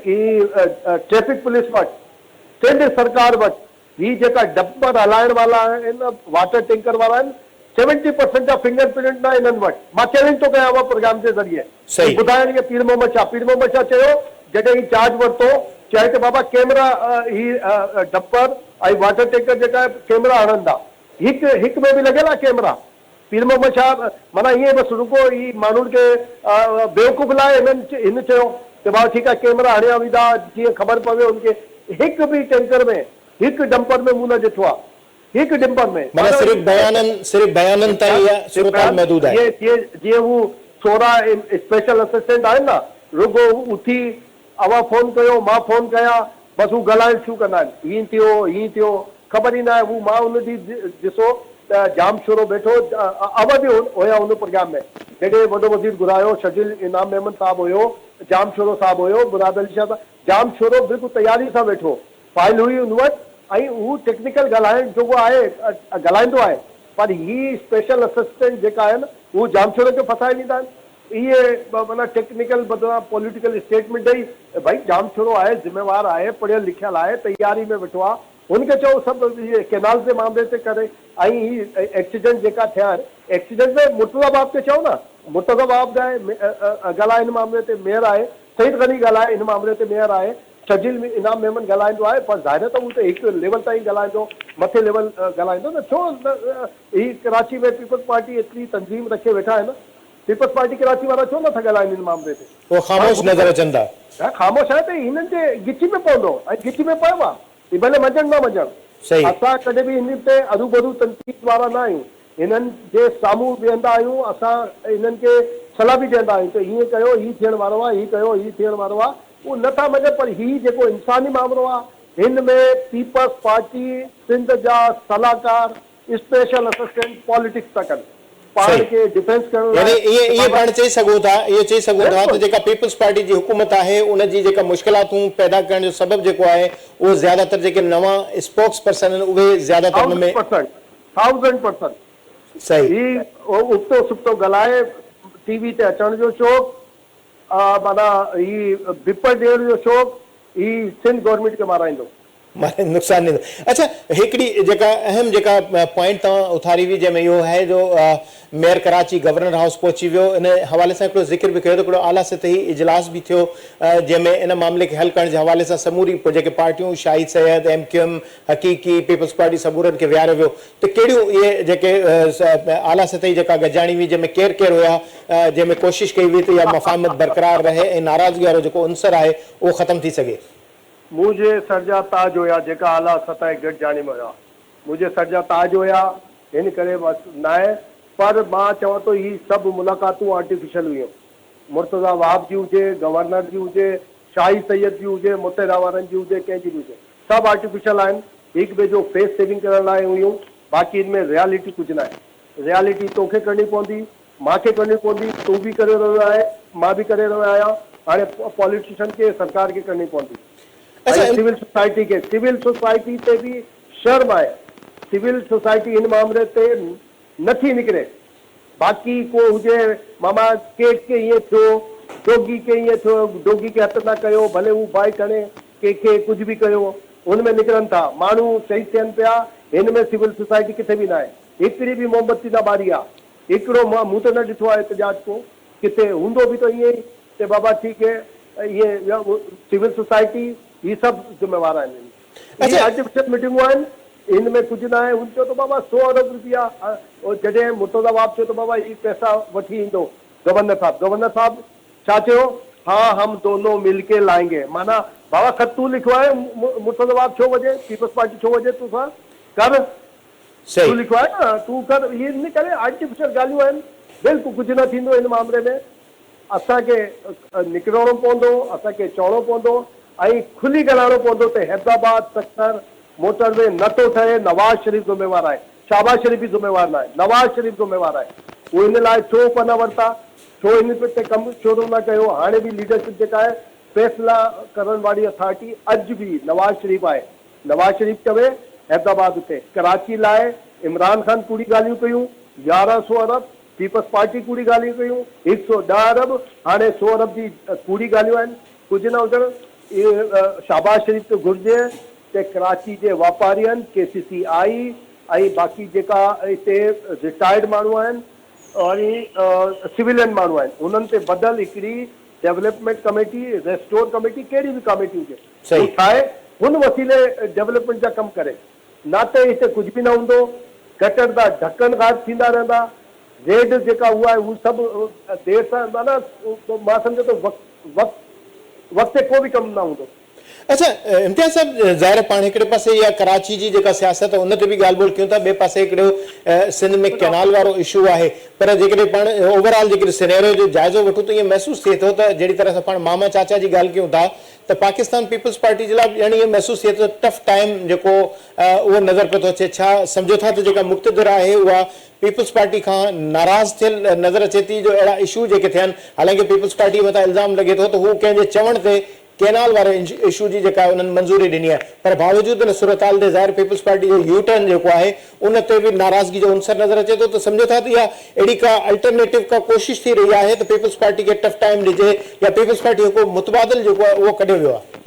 هي ٽريفڪ پوليس وٽ سنڌ سرڪار وٽ هي جيڪا ڊمپر هلائڻ والا آهن واٽر ٽينڪر وارا آهن سيونٽي پرسنٽ جا فنگر پرنٽ نه انهن وٽ مان چئلينج ٿو ڪيان اوهان پروگرام جي ذريعي هي ٻڌائڻ ائين پير محمد شاهه پير محمد شاهه چيو جڏهن هي چارج ورتو چيائين ته بابا ڪيمرا هي ڊمپر ۽ واٽر ٽينڪر جيڪا آهي ڪيمرا هڻندا هڪ هڪ ۾ به لڳل آهي ڪيمرا پير محمد شاهه معنيٰ ائين بس رڳو هي ماڻهن کي بيوقوف لاء هنن هن چيو ته بابا ٺيڪ آهي ڪيمرا هڻيا ويندا جيئن خبر پوي هن کي هڪ به ٽينڪر ۾ هڪ ڊمپر ۾ مون نه ڏٺو آهي هڪ ڊمپر ۾ معنيٰ صرف بيانن صرف بيانن تائين اها صورتحال محدود آهي. جيئن جيئن هو 16 اسپيشل اسسٽنٽ آهن نه رڳو اٿي اوهان فون ڪيو مان فون ڪيان بس هو ڳالهائڻ شروع ڪندا آهن هيئن ٿيو هيئن ٿيو خبر ئي ناهي هو مان ان ڏينهن ڏسو ته ڄام شورو ويٺو اوهان به هيا ان پروگرام ۾ جڏهن وڏو وزير گهرايو شرجيل انعام ميمڻ صاحب هيو ڄام شورو صاحب هيو مراد علي شاهه صاحب ڄام شورو بلڪل تياري سان ويٺو فائل هئي ان وٽ ۽ هو ٽيڪنيڪل ڳالهائڻ جوڳو آهي ڳالهائيندو آهي پر هي اسپيشل اسسٽنٽ جيڪا آهن هو ڄام شورو کي ڦاسائي ويندا آهن اهي معنيٰ ٽيڪنيڪل بدران پوليٽيڪل اسٽيٽمينٽ ڏئي ڀئي ڄامشورو آهي ذميوار آهي پڙهيل لکيل آهي تياري ۾ ويٺو آهي هن کي چئو سڀ اهي ڪينالز جي معاملي تي ڪري ۽ هي ايڪسيڊنٽ جيڪا ٿيا آهن ايڪسيڊنٽ ۾ مرتضيٰ وهاب کي چئو نه مرتضيٰ وهاب ڳالهائي هن معاملي تي ميئر آهي سعيد غني ڳالهائي هن معاملي تي ميئر آهي شرجيل انعام ميمڻ ڳالهائيندو آهي پر ظاهر آهي ته هو ته هڪ ليول تائين ڳالهائيندو مٿي ليول ڳالهائيندو نه ڇو هي ڪراچي ۾ پيپلز پارٽي ايتري تنظيم رکي ويٺا آهن پيپلز پارٽي ڪراچي وارا ڇو نٿا ڳالهائين ان معاملي تي. اهي خاموش نظر اچن ٿا. ها خاموش آهي ته هنن جي ڳچي ۾ پوندو ۽ ڳچي ۾ پيو آهي هي ڀلي مڃن نه مڃن صحيح. اسان ڪڏهن به هنن تي اروڀرو تنقيد وارا نه آهيون هنن جي سامهون ويهندا آهيون اسان هنن کي صلاح به ڏيندا آهيون ته هيئن ڪيو هي ٿيڻ وارو آهي هي ڪيو هي ٿيڻ وارو آهي اهو نٿا مڃن پر هي جيڪو انساني مامرو آهي هن ۾ پيپلز پارٽي سنڌ جا صلاحڪار اسپيشل اسسٽنٽ پاليٽڪس ٿا ڪن پاڻ کي ڊفينس ڪرڻ لاء يعني ائين ائين پاڻ چئي سگهون ٿا اهو چئي سگهون ٿا ته جيڪا پيپلز پارٽي جي حڪومت آهي ان جي جيڪا مشڪلاتون پيدا ڪرڻ جو سبب جيڪو آهي اهو زياده تر جيڪي نوان اسپوڪس پرسن آهن اهي زياده تر ان ۾. Thousand percent thousand percent صحيح. هي ابتو سبتو ڳالهائي ٽي وي تي اچڻ جو شوق معنيٰ هي بپڙ ڏيڻ جو شوق هي سنڌ گورنمينٽ کي مارائيندو. مارائي نقصان ڏيندو. اڇا هڪڙي جيڪا اهم جيڪا پوائنٽ توهان اٿاري هئي جنهن ۾ اهو آهي جو ميئر ڪراچي گورنر هائوس پهچي ويو ان حوالي سان هڪڙو ذڪر به ڪيو ته هڪڙو اعليٰ سطحي اجلاس به ٿيو جنهن ۾ ان معاملي کي حل ڪرڻ جي حوالي سان سموري جيڪي پارٽيون Shahid Syed, M Q M, Haqiqi, Peoples Party سمورن کي ويهاريو ويو ته ڪهڙيون اهي جيڪي اعليٰ سطحي جيڪا گڏجاڻي هئي جنهن ۾ ڪير ڪير هيا جنهن ۾ ڪوشش ڪئي وئي ته اها مفاهمت برقرار رهي ۽ ناراضگي وارو جيڪو عنصر آهي اهو ختم ٿي سگهي. منهنجي سر جا تاج هيا جيڪا اعليٰ سطحي گڏجاڻي ۾ هيا. منهنجي سر جا تاج هيا هن ڪري بس ناهي پر مان چوان ٿو هي سڀ ملاقاتون آرٽيفيشل هيون. مرتضيٰ وهاب جي هجي، گورنر جي هجي، شاهي سيد جي هجي، متحده وارن جي هجي، ڪنهن جي به هجي. سڀ آرٽيفيشل آهن، هڪ ٻئي جو فيس سيونگ ڪرڻ لاء هيون، باقي ان ۾ ريالٽي ڪجهه ناهي. ريالٽي توکي ڪرڻي پوندي، مان کي ڪرڻي پوندي، تون به ڪري رهيو آهي، مان به ڪري رهيو آهيان، هاڻي پاليٽيشن کي، سرڪار کي ڪرڻي پوندي ۽ سول سوسائٽي کي. سول سوسائٽي تي به شرم آهي، سول سوسائٽي هن مامري تي نه ٿي نڪري. باقي ڪو هجي ماما ڪيڪ کي ائين ٿيو، ڊوگي کي ائين ٿيو، ڊوگي کي هٿ نه ڪيو، ڀلي هو بائيڪ هڻي ڪنهن کي ڪجهه به ڪيو، هن ۾ نڪرن ٿا، ماڻهو شهيد ٿين پيا، هن ۾ سول سوسائٽي ڪٿي به ناهي، هڪڙي به موم بتي نه ٻاري آ، هڪڙو مون ته نه ڏٺو آهي احتجاج ڪو ڪٿي، هوندو به ته ائين ئي ته بابا ٺيڪ هي ائين سول سوسائٽي هي سڀ ذميوار آهن هن. اهي آرٽيفيشل ميٽنگون آهن، هن ۾ ڪجهه ناهي. هن چيو ته بابا سو ارب روپيا، جڏهن مرتضيٰ وهاب چيو ته بابا هي پئسا وٺي ايندو گورنر صاحب، گورنر صاحب ڇا چيو، ها هم دونو مل ڪي لائين گي، معنيٰ بابا خط تون لکيو آهي، مرتضيٰ وهاب ڇو وڃي، پيپلز پارٽي ڇو وڃي تو سان، ڪر، تون لکيو آهي نه، تون ڪر، اهي ان ڪري آرٽيفيشل ڳالهيون آهن، بلڪل ڪجهه نه ٿيندو هن مامري ۾. اسان کي نڪرڻو پوندو، اسان کي چوڻو پوندو ۽ کلي ڳالهائڻو پوندو ته حيدرآباد سکر موٽر وي نه ٿو ٺهي، نواز شريف ذميوار آهي، شهباز شريف به ذميوار ناهي، نواز شريف ذميوار آهي، هو ان لاء ڇو اپا نه ورتا، ڇو ان تي ڪم شروع نه ڪيو، هاڻي به ليڊرشپ جيڪا آهي فيصلا ڪرڻ واري اٿارٽي اڄ به نواز شريف آهي، نواز شريف چوي حيدرآباد اتي ڪراچي لاء عمران خان ڪوڙي ڳالهيون ڪيون، 11 سو ارب پيپلز پارٽي ڪوڙي ڳالهيون ڪيون، هڪ سو ڏهه ارب، هاڻي سو ارب جي ڪوڙي ڳالهيون آهن، ڪجهه نه هجڻ شهباز شريف کي گهرجي ته ڪراچي جي واپارين، ڪي سي سي آئي ۽ باقي جيڪا هتي رٽائرڊ ماڻهو آهن ۽ سويلين ماڻهو آهن انهن تي ٻڌل هڪڙي ڊولپمينٽ ڪميٽي، ريسٽور ڪميٽي ڪهڙي به ڪاميٽي هجي هو ٺاهي هن وسيلي ڊولپمينٽ جا ڪم ڪري. نه ته هتي ڪجهه به نه هوندو، گٽر دا ڍڪڻ غائب ٿيندا رهندا، ريڊ جيڪا هو آهي هو سڀ دير سان معنيٰ مان سمجهان ٿو وقت وقت وقت تي ڪو به ڪم نه هوندو. اڇا امتياز صاحب ظاهر آهي پاڻ هڪڙي پاسي اها ڪراچي جي جيڪا سياست آهي ان تي به ڳالهه ٻولهه ڪيون ٿا ٻئي پاسي هڪڙو سنڌ ۾ ڪئنال وارو اشو آهي پر جيڪڏهن پاڻ اوور آل جيڪڏهن سينيريو جو جائزو وٺون ته ائين محسوس ٿئي ٿو ته جهڙي طرح سان پاڻ ماما چاچا جي ڳالهه ڪيون ٿا ته پاڪستان پيپلز پارٽي جي لاء به ڄڻ ائين محسوس ٿئي ٿو ته ٽف ٽائيم جيڪو اهو نظر پيو ٿو اچي ڇا سمجهو ٿا ته جيڪا مقتدر آهي اها پيپلز پارٽي کان ناراض ٿيل نظر اچي ٿي جو اهڙا اشو جيڪي ٿيا آهن حالانڪه پيپلز پارٽي مٿان الزام لڳي ٿو ته هو ڪنهن جي چوڻ تي ڪينال واري اشو جي جيڪا انهن منظوري ڏني آهي پر باوجود ان صورتحال جي ظاهر پيپلز پارٽي جو يو ٽرن جيڪو آهي ان تي به ناراضگي جو عنصر نظر اچي ٿو ته سمجهو ٿا ته اها اهڙي ڪا الٽرنيٽو ڪا ڪوشش ٿي رهي آهي ته پيپلز پارٽي کي ٽف ٽائيم ڏجي يا پيپلز پارٽي جو ڪو متبادل جيڪو آهي اهو ڪڍيو ويو آهي.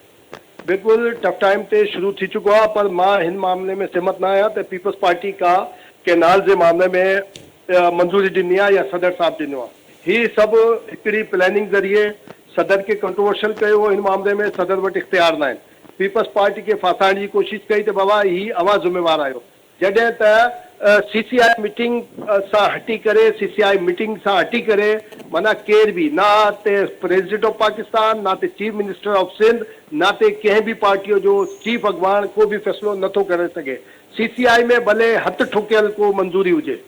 بلڪل ٽف ٽائيم تي شروع ٿي چڪو آهي پر مان هن معاملي ۾ سهمت نه آهيان ته پيپلز پارٽي ڪا ڪينال جي معاملي ۾ منظوري ڏني آهي يا صدر صاحب ڏنو آهي هي سڀ هڪڙي پلاننگ ذريعي صدر کي ڪنٽروورشل ڪيو هو هن معاملي ۾ صدر وٽ اختيار ناهن پيپلز پارٽي کي ڦاسائڻ جي ڪوشش ڪئي ته بابا هي اوهان ذميوار آهيو جڏهن ته سي سي آء ميٽنگ سان هٽي ڪري سي سي آء ميٽنگ سان هٽي ڪري معنيٰ ڪير به نه ته پريزيڊنٽ آف پاڪستان نه ته چيف منسٽر آف سنڌ نه ته ڪنهن به پارٽيء جو چيف اڳواڻ ڪو به فيصلو نه ٿو ڪري سگهي سي سي آء ۾ ڀلي هٿ ٺوڪيل ڪو منظوري هجي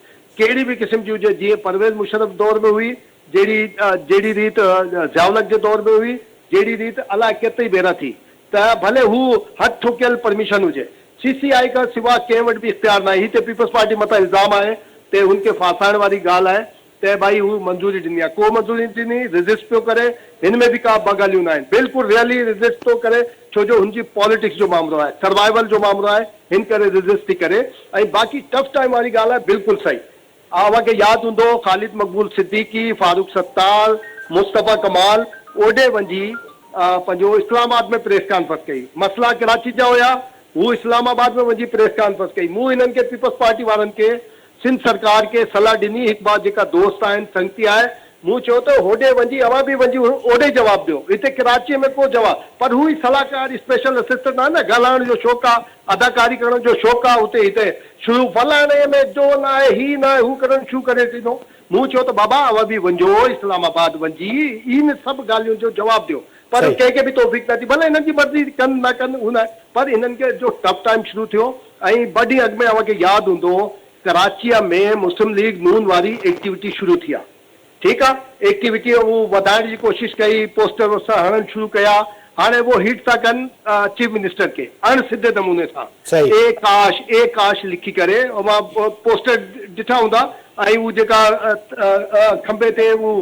ڪهڙي به قسم جي هجي جيئن پرويز مشرف دور ۾ هئي جهڙي جهڙي ريت ضياء الحق جي دور ۾ هئي، جهڙي ريت الاء ڪيتري ڀيرا ٿي ته ڀلي هو هٿ ٺوڪيل پرميشن هجي. سي سي آء کان سوا ڪنهن وٽ به اختيار ناهي. هي ته پيپلز پارٽي مٿان الزام آهي ته هن کي ڦاسائڻ واري ڳالهه آهي ته ڀائي هو منظوري ڏني آهي. ڪو منظوري نه ڏني، ريزسٽ پيو ڪري، هن ۾ به ڪا ٻه ڳالهيون ناهن. بلڪل ريئلي ريزسٽ ٿو ڪري ڇو جو هن جي پاليٽڪس جو مامرو آهي، سروائيول جو مامرو آهي، هن ڪري ريزسٽ ٿي ڪري ۽ باقي ٽف ٽائيم واري ڳالهه آهي بلڪل صحيح. اوهان کي ياد هوندو خالد مقبول صديقي، فاروق ستار، مصطفيٰ ڪمال اوڏي وڃي پنهنجو اسلام آباد ۾ پريس ڪانفرنس ڪئي. مسئلا ڪراچي جا هيا، هو اسلام آباد ۾ وڃي پريس ڪانفرنس ڪئي. مون هنن کي پيپلز پارٽي وارن کي سنڌ سرڪار کي صلاح ڏني، هڪ ٻه جيڪا دوست آهن، سنگتي آهي، مون چيو ته هوڏي وڃي اوهان به وڃي اوڏي جواب ڏيو، هتي ڪراچيء ۾ ڪو جواب، پر هو ئي صلاحڪار اسپيشل اسسٽنٽ آهي نه، ڳالهائڻ جو شوق آ، اداڪاري ڪرڻ جو شوق آ، اتي هتي شروع فلاڻي ۾ جو نه آهي هي نه آهي هو ڪرڻ شروع ڪري ڏنو، مون چيو ته بابا اوهان به وڃو اسلام آباد وڃي ان سڀ ڳالهين جو جواب ڏيو، پر ڪنهن کي به توفيق نه ٿي، ڀلي هنن جي مرضي ڪن نه ڪن هو نه، پر هنن کي جو ٽف ٽائيم شروع ٿيو ۽ ٻه ڏينهن اڳ ۾ اوهان کي ياد هوندو ڪراچيء ۾ مسلم ليگ نون واري ايڪٽيوٽي شروع ٿي آ ٺيڪ آ ايڪٽيوٽي هو وڌائڻ جي ڪوشش ڪئي پوسٽر ووسٽر هڻڻ شروع ڪيا هاڻي اهو هيٽ ٿا ڪن چيف منسٽر کي اڻ سڌي نموني سان اي ڪاش اي ڪاش لکي ڪري اوهان پوسٽر ڏٺا هوندا ۽ هو جيڪا کنڀي تي هو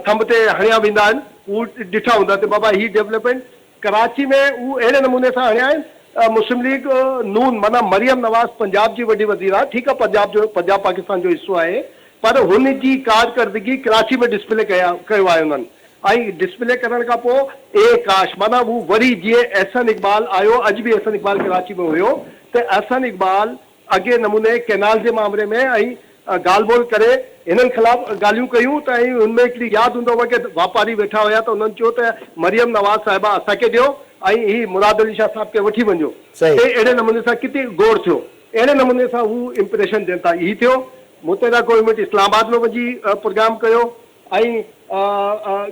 ٿنڀ تي هڻيا ويندا آهن هو ڏٺا هوندا ته بابا هي ڊولپمينٽ ڪراچي ۾ هو اهڙي نموني سان هڻيا آهن مسلم ليگ نون معنيٰ مريم نواز پنجاب جي وڏي وزير آهي ٺيڪ آهي پنجاب جو پنجاب پاڪستان جو حصو آهي پر هن جي ڪارڪردگي ڪراچي ۾ ڊسپلي ڪيا ڪيو آهي انهن ۽ ڊسپلي ڪرڻ کان پوء اي ڪاش معنيٰ هو وري جيئن احسن اقبال آيو اڄ به احسن اقبال ڪراچي ۾ هيو ته احسن اقبال اڳئين نموني ڪئنال جي مامري ۾ ۽ ڳالهه ٻولهه ڪري هنن خلاف ڳالهيون ڪيون ته ۽ ان ۾ هڪڙي ياد هوندو اوهان کي واپاري ويٺا هيا ته انهن چيو ته مريم نواز صاحبه اسان کي ڏيو ۽ هي مراد علي شاهه صاحب کي وٺي وڃو ته اهڙي نموني سان ڪٿي گوڙ ٿيو اهڙي نموني سان هو امپريشن ڏين ٿا هي ٿيو متحده گورنمينٽ اسلام آباد ۾ وڃي پروگرام ڪيو ۽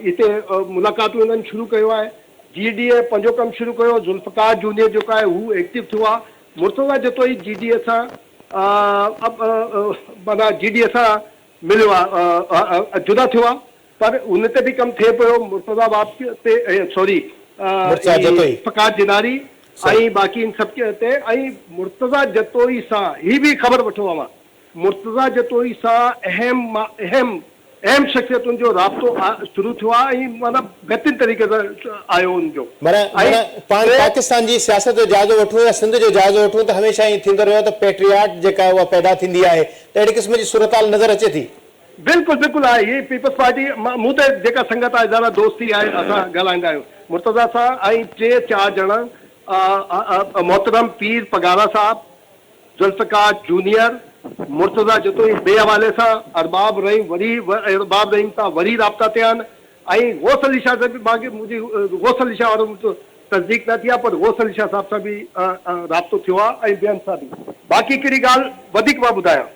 هتي ملاقاتون هنن شروع ڪيو آهي. جي ڊي اي پنهنجو ڪم شروع ڪيو، ذوالفقار جونيئر جيڪو آهي هو ايڪٽو ٿيو آهي، مرتضيٰ جتوئي جي ڊي اي سان معنيٰ جي ڊي اي سان مليو آهي جدا ٿيو آهي پر ان تي به ڪم ٿئي پيو مرتضيٰ واب تي سوري ذوالفقار جناري ۽ باقي ان سڀ تي ۽ مرتضيٰ جتوئي سان هي به خبر وٺو اوهان مرتضيٰ جتوئي سان اهم مان اهم اهم شخصيتن جو رابطو شروع ٿيو آهي ۽ معنيٰ بهترين طريقي سان آيو ان جو معنيٰ ۽ معنيٰ پاڻ پاڪستان جي سياست جو جائزو وٺون يا سنڌ جو جائزو وٺون ته هميشه ائين ٿيندو رهيو آهي ته پيٽرياٽ جيڪا آهي اها پيدا ٿيندي آهي ته اهڙي قسم جي صورتحال نظر اچي ٿي. بلڪل بلڪل آهي هي پيپلز پارٽي مون ته جيڪا سنگت آهي ذرا دوستي آهي اسان ڳالهائيندا آهيون مرتضيٰ سان ۽ ٽي چار ڄڻا محترم پير پڳارا صاحب ذوالفقار جونيئر، مرتضيٰ جتوئي ٻئي حوالي سان ارباب رحيم وري ارباب رحيم سان وري رابطا ٿيا آهن ۽ غوث علي شاهه سان به مان کي منهنجي غوث علي شاهه وارو تصديق نه ٿي آهي پر غوث علي شاهه صاحب سان به رابطو ٿيو آهي ۽ ٻين سان به باقي هڪڙي ڳالهه وڌيڪ مان ٻڌايان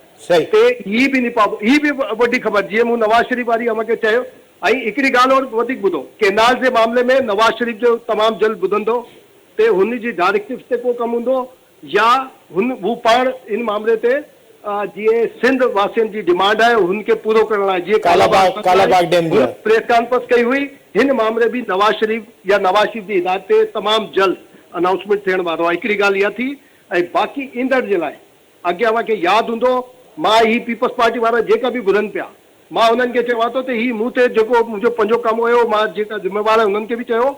ته هي به نپا هي به وڏي خبر جيئن مون نواز شريف واري اوهان کي چيو ۽ هڪڙي ڳالهه اور وڌيڪ ٻڌو ڪينال جي معاملي ۾ نواز شريف جو تمام جلد ٻڌندو ته هن جي ڊائريڪٽو تي ڪو ڪم هوندو يا هن هو پاڻ ان مامري تي جيئن سنڌ واسين جي ڊمانڊ آهي هن کي پورو ڪرڻ لاء جيئن ڪالا باغ ڪالا باغ ڊيم جي هن پريس ڪانفرنس ڪئي هئي هن مامري به نواز شريف يا نواز شريف جي هدايت تي تمام جلد انائونسمينٽ ٿيڻ وارو آهي هڪڙي ڳالهه اها ٿي ۽ باقي ايندڙ جي لاء اڳي اوهان کي ياد هوندو مان هي پيپلز پارٽي وارا جيڪا به ٻڌن پيا مان انهن کي چوان ٿو ته هي مون تي جيڪو منهنجو پنهنجو ڪم هيو مان جيڪا ذميوار آهي انهن کي به چيو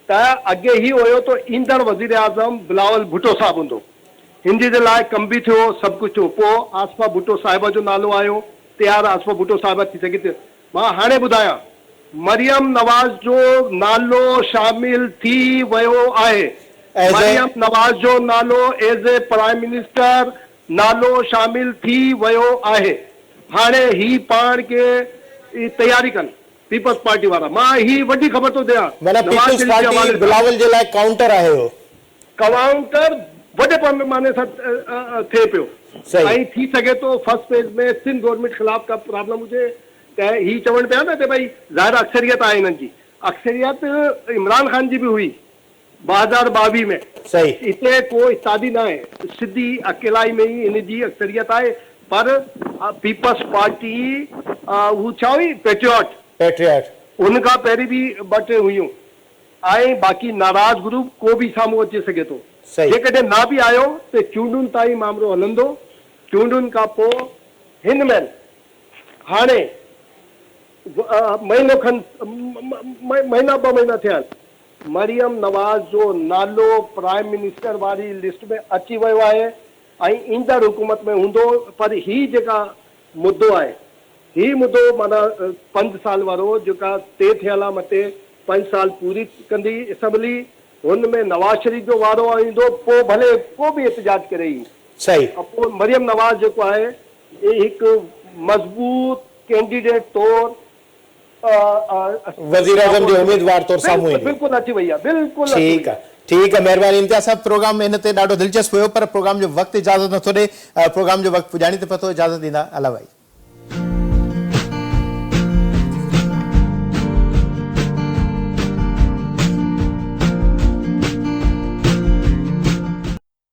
ته اڳي هي هيو ته ايندڙ وزيراعظم بلاول ڀٽو صاحب هوندو. هن جي لاء ڪم به ٿيو، سڀ ڪجهه ٿيو. پوء آصفه ڀٽو صاحبه جو نالو آيو ته يار آصفه ڀٽو صاحبه ٿي سگهي ٿي. مان هاڻي ٻڌايان مريم نواز جو نالو شامل ٿي ويو آهي. مريم نواز جو نالو ايز اي پرائم منسٽر نالو شامل ٿي ويو آهي. هاڻي هي پاڻ کي تياري ڪن. پيپلز پارٽي وارا مان هي وڏي خبر ٿو ڏيان معنيٰ نواز پيپلز شريف جي پارٽي حوالي سان. بلاول جي لاء ڪائونٽر آهي اهو. ڪائونٽر وڏي پيماني سان ٿئي پيو صحيح. ۽ ٿي سگهي ٿو فرسٽ فيز ۾ سنڌ گورنمينٽ خلاف ڪا پرابلم هجي ته هي چون پيا نه ته ڀئي ظاهر اڪثريت آهي هنن جي اڪثريت عمران خان جي به هئي 2022 ۾ صحيح. هتي ڪو اتحادي ناهي، سڌي اڪيلائي ۾ ئي هن جي اڪثريت آهي، پر پيپلز پارٽي هو ڇا هئي پيٽرياٽ. پيٽرياٽ. ان کان پهرين به ٻه ٽي هيون ۽ باقي ناراض گروپ ڪو به سامهون اچي سگهي ٿو. صحيح. جيڪڏهن نه به آيو ته چونڊن تائين مامرو هلندو، چونڊن کان پوء هن مهل هاڻي مهينو کن مهينا ٻه مهينا ٿيا آهن. مريم نواز جو نالو پرائم منسٽر واري لسٽ ۾ اچي ويو آهي ۽ ايندڙ حڪومت ۾ هوندو پر هي جيڪا مدو آهي هي مدو معنيٰ پنج سال وارو جيڪا طئي ٿيل آهي متي پنج سال پوري ڪندي اسيمبلي هن ۾ نواز شريف جو وارو ايندو پوء ڀلي ڪو به احتجاج ڪري هي صحيح. پوء مريم نواز جيڪو آهي هي هڪ مضبوط ڪينڊيڊيٽ طور وزيراعظم جي اميدوار طور سامهون ايندي. بلڪل اچي وئي آهي بلڪل اچي وئي ٺيڪ آهي ٺيڪ آهي مهرباني امتياز صاحب پروگرام هن تي ڏاڍو دلچسپ هيو پر پروگرام جو وقت اجازت نٿو ڏي پروگرام جو وقت پڄاڻي تي پهتو اجازت ڏيندا الله ڀائي.